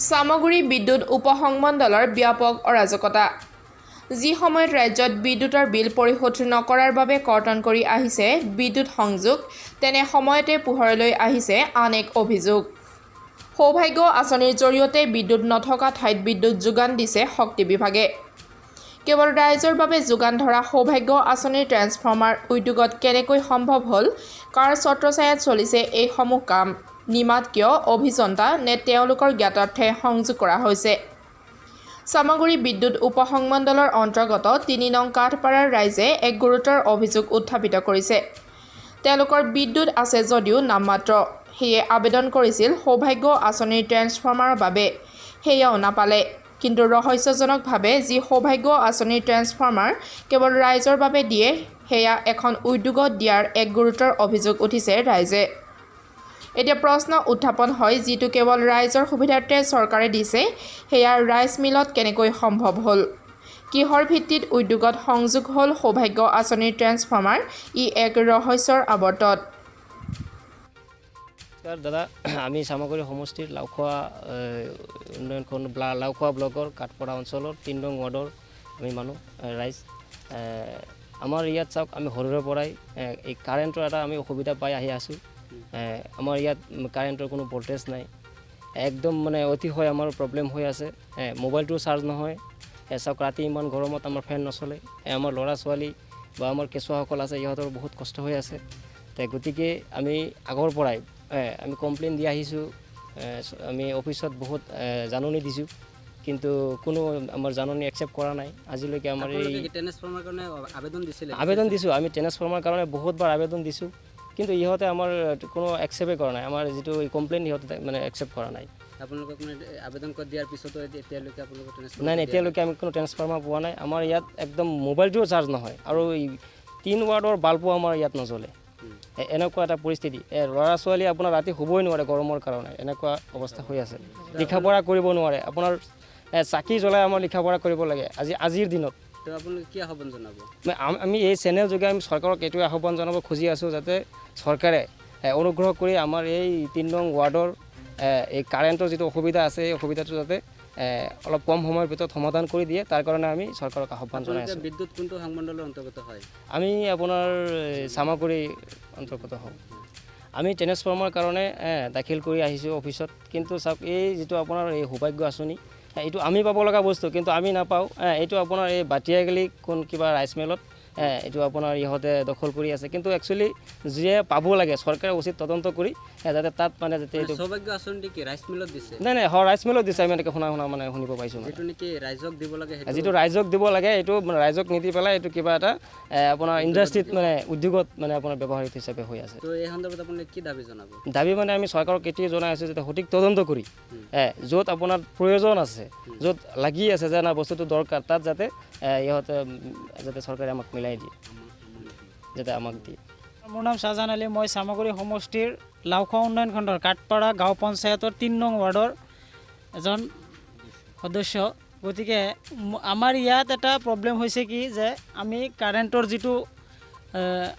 চামগুৰি বিদ্যুৎ উপসংমণ্ডলৰ ব্যাপক অৰাজকতা। যি সময়ত ৰাজ্যত বিদ্যুতৰ বিল পৰিশোধ নকৰাৰ বাবে কৰ্তন কৰি আহিছে বিদ্যুৎ সংযোগ, তেনে সময়তে পোহৰলৈ আহিছে আন এক অভিযোগ। সৌভাগ্য আঁচনিৰ জৰিয়তে বিদ্যুৎ নথকা ঠাইত বিদ্যুৎ যোগান দিছে শক্তি বিভাগে। কেৱল ৰাইজৰ বাবে যোগান ধৰা সৌভাগ্য আঁচনিৰ ট্ৰেন্সফৰ্মাৰ উদ্যোগত কেনেকৈ সম্ভৱ হ'ল? কাৰ ছত্ৰছায়াত চলিছে এইসমূহ কাম? নিমাত কিয় অভিযন্তা, নে তেওঁলোকৰ জ্ঞাতাৰ্থে সংযোগ কৰা হৈছে? চামগুৰি বিদ্যুৎ উপসংমণ্ডলৰ অন্তৰ্গত 3 নং কাঠপাৰাৰ ৰাইজে এক গুৰুতৰ অভিযোগ উত্থাপিত কৰিছে। তেওঁলোকৰ বিদ্যুৎ আছে যদিও নামমাত্ৰ। সেয়ে আবেদন কৰিছিল সৌভাগ্য আঁচনিৰ ট্ৰেন্সফৰ্মাৰৰ বাবে, সেয়াও নাপালে। কিন্তু ৰহস্যজনকভাৱে যি সৌভাগ্য আঁচনিৰ ট্ৰেন্সফৰ্মাৰ কেৱল ৰাইজৰ বাবে দিয়ে, সেয়া এখন উদ্যোগত দিয়াৰ এক গুৰুতৰ অভিযোগ উঠিছে ৰাইজে। এতিয়া প্ৰশ্ন উত্থাপন হয়, যিটো কেৱল ৰাইজৰ সুবিধাৰ্থে চৰকাৰে দিছে, সেয়া ৰাইচ মিলত কেনেকৈ সম্ভৱ হ'ল? কিহৰ ভিত্তিত উদ্যোগত সংযোগ হ'ল সৌভাগ্য আঁচনিৰ ট্ৰেন্সফৰ্মাৰ? ই এক ৰহস্যৰ আৱৰ্তত। নমস্কাৰ দাদা। আমি চামগুৰি সমষ্টিৰ লাওখোৱা উন্নয়ন খণ্ড, লাওখোৱা ব্লকৰ কাঠপৰা অঞ্চলৰ 3 নং ৱাৰ্ডৰ আমি মানুহ, ৰাইজ। আমাৰ ইয়াত চাওক, আমি সৰুৰে পৰাই এই কাৰেণ্টৰ এটা আমি অসুবিধা পাই আহি আছোঁ। আমাৰ ইয়াত কাৰেণ্টৰ কোনো ভল্টেজ নাই। একদম মানে অতিশয় আমাৰ প্ৰব্লেম হৈ আছে। মোবাইলটোও চাৰ্জ নহয়। চাওক, ৰাতি ইমান গৰমত আমাৰ ফেন নচলে। আমাৰ ল'ৰা ছোৱালী বা আমাৰ কেঁচুৱাসকল আছে, ইহঁতৰ বহুত কষ্ট হৈ আছে। তে গতিকে আমি আগৰ পৰাই আমি কমপ্লেইন দি আহিছোঁ। আমি অফিচত বহুত জাননী দিছোঁ, কিন্তু কোনো আমাৰ জাননী একচেপ্ট কৰা নাই আজিলৈকে আমাৰ এই আপোনালোকে কি ট্ৰেন্সফৰ্মাৰ কাৰণে আবেদন দিছিলে? আবেদন দিছোঁ। আমি ট্ৰেন্সফৰ্মাৰ কাৰণে বহুতবাৰ আবেদন দিছোঁ, কিন্তু ইহঁতে আমাৰ কোনো একচেপ্টেই কৰা নাই। আমাৰ যিটো কমপ্লেইন, সিহঁতে মানে একচেপ্ট কৰা নাই। আপোনালোকক মানে আবেদন কৰি দিয়াৰ পিছতো এতিয়ালৈকে আপোনালোকৰ ট্ৰেন্সফৰ্মাৰ নাই নাই, এতিয়ালৈকে আমি কোনো ট্ৰেন্সফৰ্মাৰ পোৱা নাই। আমাৰ ইয়াত একদম মোবাইলটোও চাৰ্জ নহয় আৰু এই 3 ৱাৰ্ডৰ বাল্বো আমাৰ ইয়াত নজ্বলে। এনেকুৱা এটা পৰিস্থিতি। ল'ৰা ছোৱালী আপোনাৰ ৰাতি শুবই নোৱাৰে গৰমৰ কাৰণে, এনেকুৱা অৱস্থা হৈ আছে। লিখা পঢ়া কৰিব নোৱাৰে। আপোনাৰ চাকি জ্বলাই আমাৰ লিখা পঢ়া কৰিব লাগে আজিৰ দিনত। তো আপোনালোকে কি আহ্বান জনাব? মানে আমি এই চেনেল যোগে আমি চৰকাৰক এইটোৱে আহ্বান জনাব খুজি আছোঁ, যাতে চৰকাৰে অনুগ্ৰহ কৰি আমাৰ এই 3 নং ৱাৰ্ডৰ এই কাৰেণ্টৰ যিটো অসুবিধা আছে, এই অসুবিধাটো যাতে অলপ কম সময়ৰ ভিতৰত সমাধান কৰি দিয়ে, তাৰ কাৰণে আমি চৰকাৰক আহ্বান জনাই আপোনালোকে আছোঁ। বিদ্যুৎ কোনটো সংমণ্ডলৰ অন্তৰ্গত হয়? আমি আপোনাৰ চামগুৰি অন্তৰ্গত হওঁ। আমি ট্ৰেন্সফৰ্মাৰ কাৰণে দাখিল কৰি আহিছোঁ অফিচত। কিন্তু চাওক, এই যিটো আপোনাৰ এই সৌভাগ্য আঁচনি, এইটো আমি পাব লগা বস্তু, কিন্তু আমি নাপাওঁ। এইটো আপোনাৰ এই বাটিয়াগলি কোন কিবা ৰাইচ মিলত এইটো আপোনাৰ ইহঁতে দখল কৰি আছে। কিন্তু একচুৱেলি যিয়ে পাব লাগে, চৰকাৰে উচিত তদন্ত কৰি যাতে তাত মানে যাতে মানে এইটো সৌভাগ্য আঁচনিটো কি ৰাইচ মিলত দিছে? নাই নাই, হয়, ৰাইচ মিলত দিছে। আমি এনেকৈ শুনা শুনা মানে শুনিব পাইছোঁ মানে। যিটো নেকি ৰাইজক দিব লাগে, সেইটো যিটো ৰাইজক দিব লাগে, এইটো মানে ৰাইজক নিদি পেলাই এইটো কিবা এটা আপোনাৰ ইণ্ডাষ্ট্ৰীত মানে উদ্যোগত মানে আপোনাৰ ব্যৱহাৰিত হিচাপে হৈ আছে। তো এই সন্দৰ্ভত আপোনালোকে কি দাবী জনাব? দাবী মানে আমি চৰকাৰক এইটোৱে জনাই আছোঁ যাতে সঠিক তদন্ত কৰি য'ত আপোনাৰ প্ৰয়োজন আছে, য'ত লাগি আছে যে না বস্তুটো দৰকাৰ, তাত যাতে ইহঁতে যাতে চৰকাৰে আমাক মিলাই দিয়ে, যাতে আমাক দিয়ে। মোৰ নাম শ্বাহজাহান আলী। মই চামগুৰি সমষ্টিৰ লাওখোৱা উন্নয়ন খণ্ডৰ কাঠপাৰা গাঁও পঞ্চায়তৰ 3 নং ৱাৰ্ডৰ এজন সদস্য। গতিকে আমাৰ ইয়াত এটা প্ৰব্লেম হৈছে কি যে আমি কাৰেণ্টৰ যিটো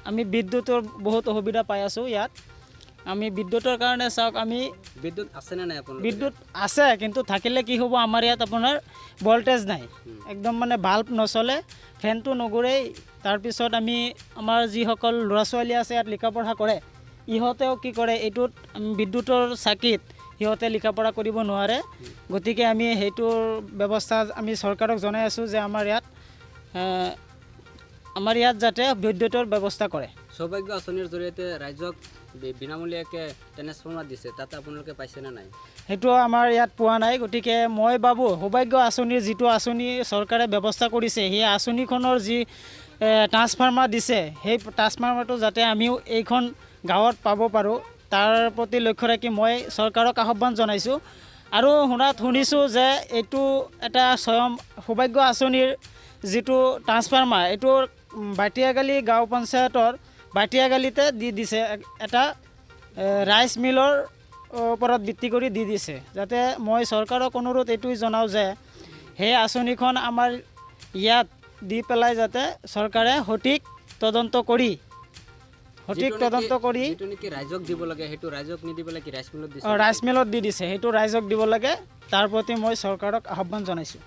আমি বিদ্যুতৰ বহুত অসুবিধা পাই আছোঁ ইয়াত। আমি বিদ্যুতৰ কাৰণে চাওক, আমি বিদ্যুৎ আছেনে নাই আপোনালোকৰ? বিদ্যুৎ আছে, কিন্তু থাকিলে কি হ'ব, আমাৰ ইয়াত আপোনাৰ ভল্টেজ নাই একদম, মানে বাল্ব নচলে, ফেনটো নুঘূৰেই। তাৰপিছত আমি আমাৰ যিসকল ল'ৰা ছোৱালী আছে, ইয়াত লিখা পঢ়া কৰে, ইহঁতেও কি কৰে, এইটোত বিদ্যুতৰ চাকিত সিহঁতে লিখা পঢ়া কৰিব নোৱাৰে। গতিকে আমি সেইটোৰ ব্যৱস্থা আমি চৰকাৰক জনাই আছোঁ যে আমাৰ ইয়াত যাতে বিদ্যুতৰ ব্যৱস্থা কৰে। সৌভাগ্য আঁচনিৰ জৰিয়তে ৰাইজক বিনামূলীয়াকৈ ট্ৰেন্সফৰ্মাৰ দিছে, তাতে আপোনালোকে পাইছেনে নাই? সেইটো আমাৰ ইয়াত পোৱা নাই। গতিকে মই ভাবোঁ, সৌভাগ্য আঁচনিৰ যিটো আঁচনি চৰকাৰে ব্যৱস্থা কৰিছে, সেই আঁচনিখনৰ যি ট্ৰান্সফাৰ্মাৰ দিছে, সেই ট্ৰান্সফাৰ্মাৰটো যাতে আমিও এইখন গাঁৱত পাব পাৰোঁ, তাৰ প্ৰতি লক্ষ্য ৰাখি মই চৰকাৰক আহ্বান জনাইছোঁ। আৰু শুনাত শুনিছোঁ যে এইটো এটা স্বয়ং সৌভাগ্য আঁচনিৰ যিটো ট্ৰান্সফাৰ্মাৰ, এইটো বাটিয়াগালি গাঁও পঞ্চায়তৰ বাটিয়াগালিতে দি দিছে, এটা ৰাইচ মিলৰ ওপৰত ভিত্তি কৰি দি দিছে। যাতে মই চৰকাৰক অনুৰোধ এইটোৱেই জনাওঁ যে সেই আঁচনিখন আমাৰ ইয়াত দি পেলাই যাতে চৰকাৰে সঠিক তদন্ত কৰি সঠিক তদন্ত কৰি যিটো নেকি ৰাইজক দিব লাগে সেইটো ৰাইজক নিদি পেলাই কি ৰাইচ মিলত দিছে? ৰাইচ মিলত দি দিছে, সেইটো ৰাইজক দিব লাগে। তাৰ প্ৰতি মই চৰকাৰক আহ্বান জনাইছোঁ।